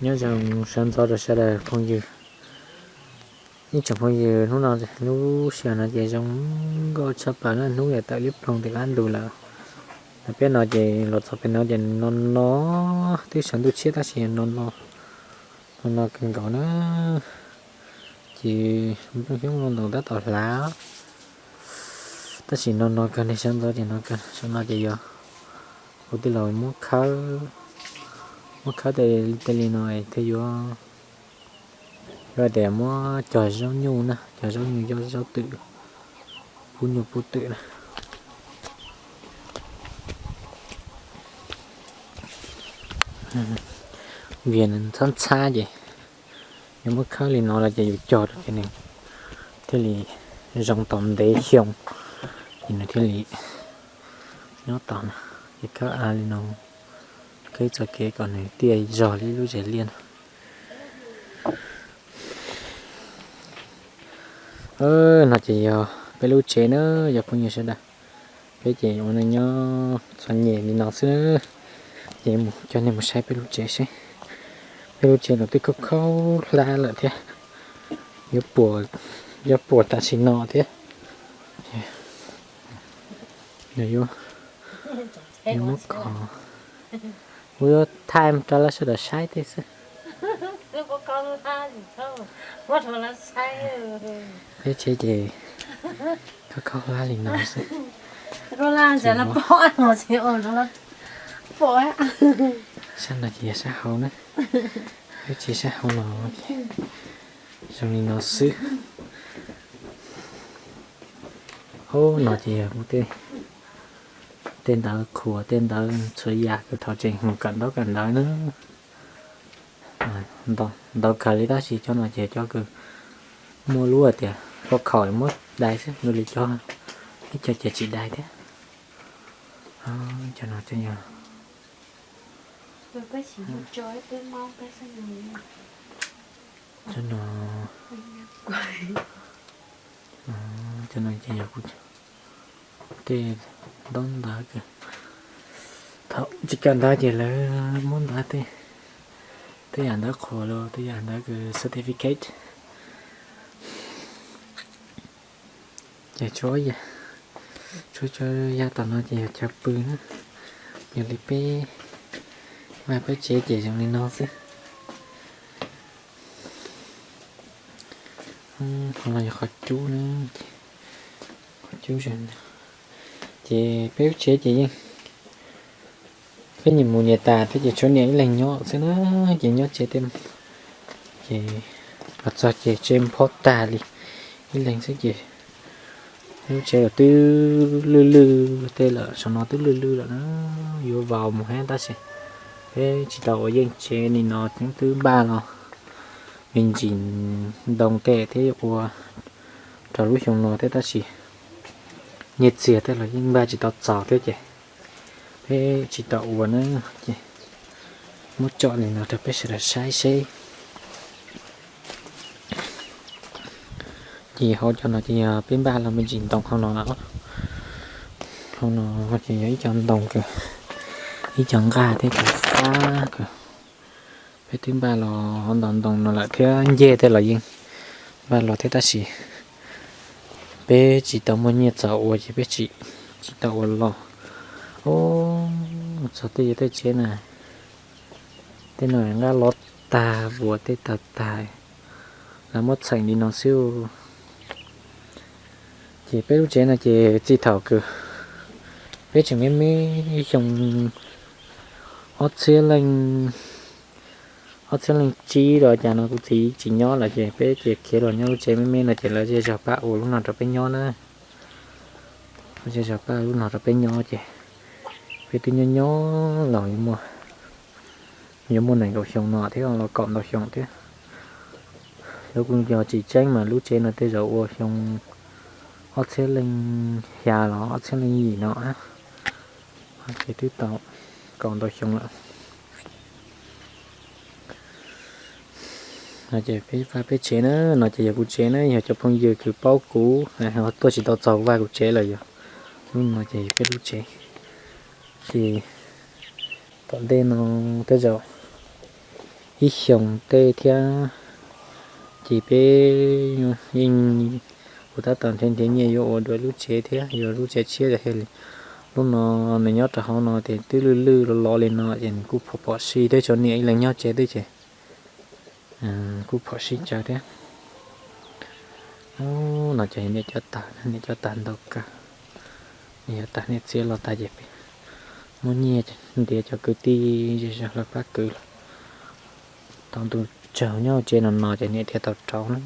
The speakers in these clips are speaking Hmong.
Nyob zoo sawv ntxov rau sawv daws phooj ywg. Ib tsoom phooj ywg, hnub no lub sij hawm no ces zoo nkauj tshaj plaws na, hnub yog tawm liab ploog tim qab ntug lawm. Peb no ces los txog pem no ces no no, twb sawv ntuj tshiab tab sis no no, no no kawg nkaus na. Ces nplooj xyoob nplooj ntoos tab tom hlav, tab sis no no kawg, nej saib ntxov ces no kawg. Saum no ces yog kuv twb los muab khawb, muab khawb tej li no thiaj yuav, yuav tias muab cog zaub nyuj na, cog zaub nyuj, zaub twm, pub nyuj pub twm na. Vim nws ntxhab ntxhab ces yus muab khawb li no los ces yus cog rau ces nws thiaj li zoo tau ntev xyoo, ces nws thiaj li nyob tau na. Ces khawb av li no, khawb ib txoj kev kom nws tiaj zog li lub zes liaj no. No ces yog peb lub tsev na, yog phooj ywg sawv daws. Peb ces ua neej nyob txom nyem li no xwb, ces coj nej mus saib peb lub tsev seb. Peb lub tsev los twb khaub khaub hlab lawm thiab, yuav puas, yuav puas tam sim no thiab. Yuav, yuav muab kho, kuv yuav thaij rau lawv sawv daws saib thiab xwb. Peb tsev ces khaub khaub hlab li no xwb. Sab no ces yog sab hauv na, peb tsev sab hauv no zoo li no xwb. Ub, no ces yog tej ntawv qhuas, tej ntawv txhua yam kws thaum tseem mus kawm ntaub kawm ntawv na. Ntau kawg li tab sis cov no ces cov kws muaj lub tias khaub khaum muab dai xwb, nws li cov, ib co ces tsis dai thiab. Cov no, cov no, cov no ces yog kuv tej ntaub ntawv kws thaum tsis kawm ntawv ces lawv muab ntawv, tej yam ntawv qhuas los tej yam ntawv kws certificate. Ces tshuav, tshuav cov yav tom no ces yog chaw pw na. Yog li peb vaj peb tsev ces zoo li no xwb. Qhov no yog qhov cub na, qhov cub zoo. Ces peb lub tsev ces yeej peb nyias mus nyias tas thiab ces tshuav niam ib leeg nyob xwb na, ces nyob tsev tej, ces los txog ces tsev phob tag li ib leeg xwb ces lub tsev los twb lwj lwj tej lawm, saum no twb lwj lwj lawm na, yuav vau mus thiab tab sis peb tsis tau ua yeej tsev li no, twb npaj los me ntsis ntoo tej thiab ua rau lub xyoo no thiab tab sis nyiaj txiag tej los yeej npaj tsis tau txaus thiab ces peb tsis tau ua na, ces muab tso li no rau peb sawv daws saib seb. Ces hauv cov no ces yog peb npaj los me ntsis ntoo hauv no lawm. Hauv no ces yog ib co ntoo kws, ib co nqaj thiab cov fab kws peb twb npaj los hauv ntau ntoo no lawm thiab, ncej tej los yeej npaj los thiab tab sis peb tsis tau muaj nyiaj txaus ua ces peb tsis, tsis tau ua los. Ub, txog tej, tej tsev na, tej no nqaj loj tag, vuas tej tawg tag, lawv muab txheem li no xwb. Ces peb lub tsev no ces txij thaum kws peb tseem me me, xyoo ob txhiab leej, ob txhiab leej tsib los cas no kuv txiv tsis nyob lawm ces peb ces khiav los nyob lub tsev me me no ces lawv zej zog pab ua lub no rau peb nyob na. Zej zog pab lub no rau peb nyob ces peb twb nyob nyob los yuav muaj nees nkaum xyoo no thiab los kaum ntau xyoo thiab. Lawv kuj yog tsis tseeb mas lub tsev no tej zaum ua xyoo ob txhiab leej xya los ob txhiab leej yim no, ces twb tau kaum ntau xyoo lawm. No ces peb vaj peb tsev na, no ces yog kuv tsev na, yog cov phooj ywg kws paub kuv tuaj tsis tau txog vaj kuv tsev lawm yog, lub no ces yog peb lub tsev. Ces tom ntej no tej zaum ib xyoos tej thiab, ces peb yeej, kuv tab tom nrhiav nrhiav nyiaj yuav ua dua lub tsev thiab, yuav lub tsev tshiab ces thiaj li, lub no nws nyob rau hauv no ces twb lwj lwj los los li no ces nws kuj phom phom sij thiab, tshuav niam ib leeg nyob tsev twb ces kuj phom sij tsawv thiab. No ces niam cov tag, niam cov tag ntau kawg, niam cov tag niam txiv los tag ces peb muab nyiaj ntiav cov kwv tij zej zog los pab kwv los tau ntu tsaug nyob tsev no no ces niam thiaj tau rauv na.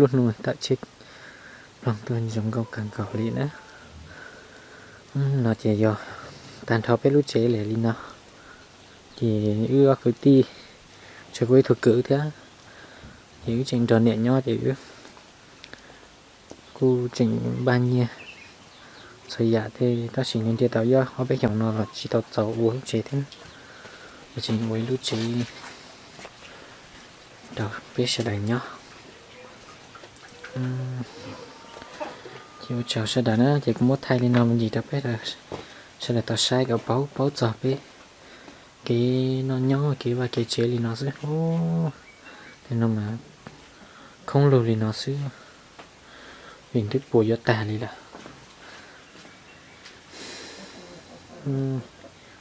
Lub hnub tawm tsheb ploog tuaj zoo nkauj kawg nkaus li na. No ces yog tag nrho peb lub tsev li li no, ces wb ob kwv tij, tshuav kuv ib tug kwv thiab, ces wb tseem nrog niam nyob ces wb kuj tseem npaj nyiaj txhua yam thiab, tab sis nws ntiav tau ob peb xyoos no los tsis tau txaus ua lub tsev thiab, ces tseem ua ib lub tsev rau peb sawv daws nyob. Ces ua tsaug sawv daws na, ces kuv muab thaij li no me ntsis rau peb sawv daws tau saib kom paub paub txog peb kev noj nyob kev vaj kev tsev li no xwb. Tej no mas khoob lug li no xwb, vim twb puas yuav tag li lawm.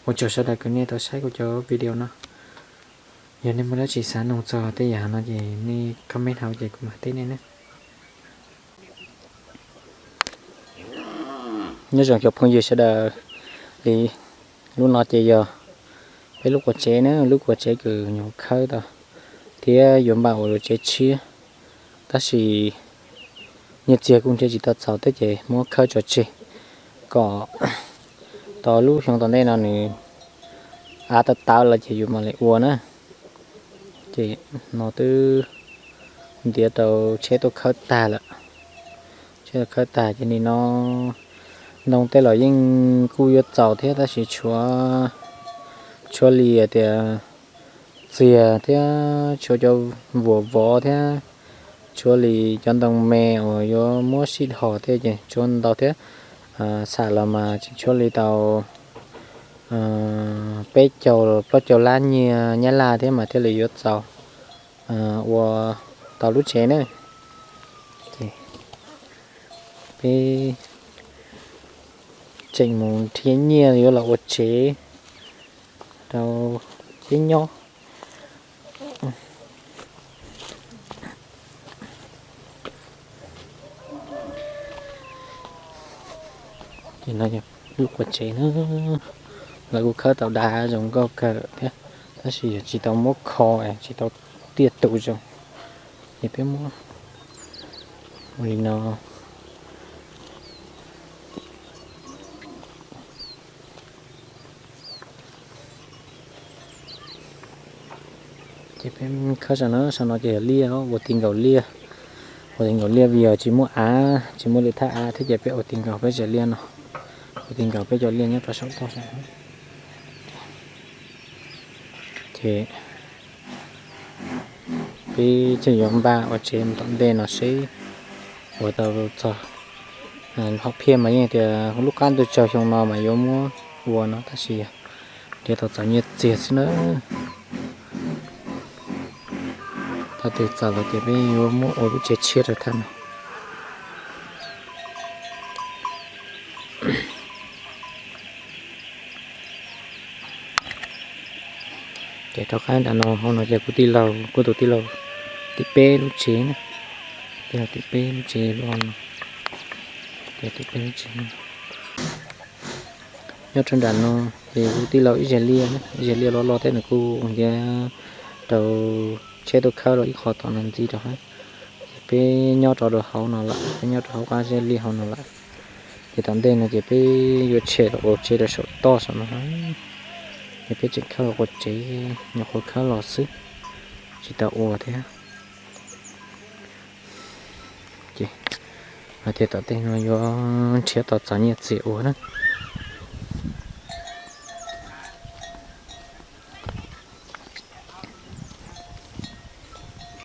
Ua tsaug sawv daws kws nej tau saib kuv cov video no. Yog nej muaj dab tsi xav noog txog tej yam no ces nej comment hauv ces kuv mam teb nej ne. Nyob zoo cov phooj ywg sawv daws, li lub no ces yog peb lub quas tsev na, lub quas tsev kws nyuam qhuav khawb tau thiab yuav npaj ua lub tsev tshiab, tab sis nyiaj txiag kuj nrhiav tsis tau txaus thiab ces muab khawb tso tseg kom tau lub xyoo tom ntej no nws av tawv tawv lawm ces yus mam li ua na. Ces no twb ntiav tau tsheb tuaj khawb tag lawm. Tsheb tuaj khawb tag ces nim no ntoo tej los yeej kuj yuav txaus thiab tab sis tshuav, tshuav li tias txiag thiab tshuav cov vuas vov thiab tshuav li cov ntoo me uas yuav muab sib dhos thiab ces tshuav ntau thiab. Xam los mas tseem tshuav li tau peb caug plaub caug lab nyiaj Nyab Laj thiab mas thiaj li yuav txaus ua tau lub tsev na. Peb tseem mus nrhiav nyiaj yuav los ua tsev rau peb nyob. Ces no yog lub quas tsev na, lawv kuj khawb tau dav zoo nkauj kawg thiab, tab sis yog tsis tau muab kho, tsis tau tiaj tus zoo, ces peb muab ua li no. Ces peb khawb saum no, saum no ces yog liaj, ua ti nkaus liaj, ua ti nkaus liaj vim yog tsis muaj av, tsis muaj lwm thaj av thiab ces peb ua ti nkaus peb tsev liaj no, ua ti nkaus peb cov liaj nyob rau saum toj saum. Ces peb thiaj yuav npaj ua tsev mus tom ntej no seb ua tau txog. Hom phiaj mas yeej tias lub qab ntuj tsaug xyoo no mas yuav muab ua no tab sis yog nrhiav tau txom nyiaj txiag xwb na. Thaum twg txaus los ces peb yuav muab ua lub tsev tshiab rau thaj no. Ces rov qab nram no, hauv no ces kuv tij laug, kuv tus tij laug tim peb lub tsev na, tij laug tim peb lub tsev lub no, ces tim peb lub tsev. Nyob rau nram no ces kuv tij laug ib zes liaj, ib zes liaj loj loj thiab nws kuj ntiav rau tsheb tuaj khawb rau ib qho tom no ntxiv rau hab. Ces peb nyob rau hauv no lawm, peb nyob rau hauv qab zes liaj hauv no lawm. Ces tom ntej no ces peb yuav tshem los ua tsev rau saum toj saum no, ces peb tseem khawb los ua tsev, nyuam qhuav khawb los xwb, tsis tau ua thiab. Ces hais tias tom ntej no yuav nrhiav tau txom nyiaj txiag ua na.